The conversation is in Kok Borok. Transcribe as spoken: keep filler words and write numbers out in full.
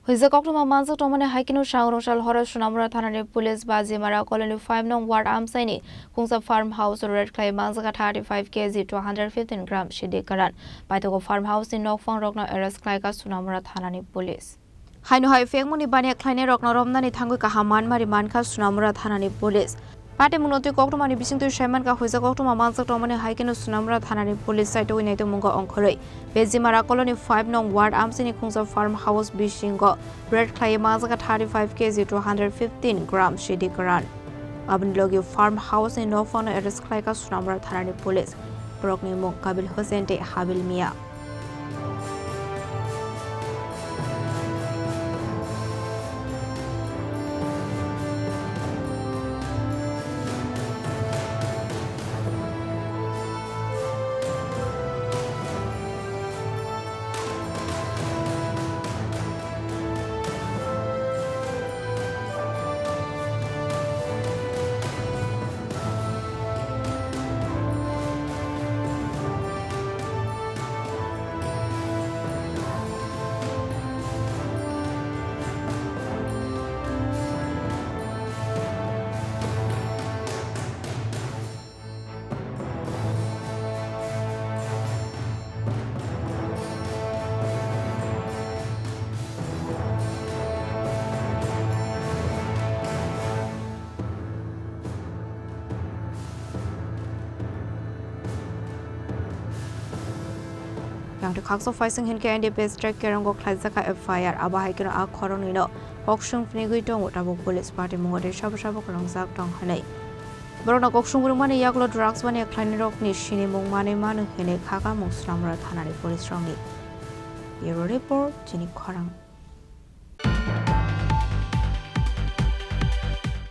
Hwijak koktwma manjak tongmani hai kheno Sangrongchal horo Sonamura thanani police Bajimara colony five nong ward amchaini khungsa farm house raid khlai manjak thirty five K G two hundred fifteen gram sidi karan. Paithago farm house ni nokphang rokno arrest khlaika Sonamura thanani police. Haino hai phekmungni baniya khlainairokno romnani thangwi kaham manmari mankha Sonamura thanani police. Patimungno twi koktwmani bisingtwi saimankha, hwijak koktwma manjak tongmani hai kheno Sonamura thanani police saitogwi naitokmungo ongkhorwi Bajimara colony five nong ward amchaini khungsa farm house bisingo raid khlaiwi manjak thirty five K G two hundred fifteen gram sidi karan. Aboni logi farm house ni nokphangno arrest khlaika Sonamura thanani police. Borokni mung Kabil Hussein tei Habil Mia. Yang twi khaksa phaising hinkhe N D P S track kerongo khlaijak kha F I R. Abo hai kheno a khoroknwino kok sung phnigwi tongo, tabuk police patimungo tei sabo sabo kwlangjak tong hwnwi. Borokno kok sung rwmani yagulo drugs baniya khlainairokni sinimung manwi mano hwnwi khakamung Sonamura thanani police rokni. Bureau report, chini khorang.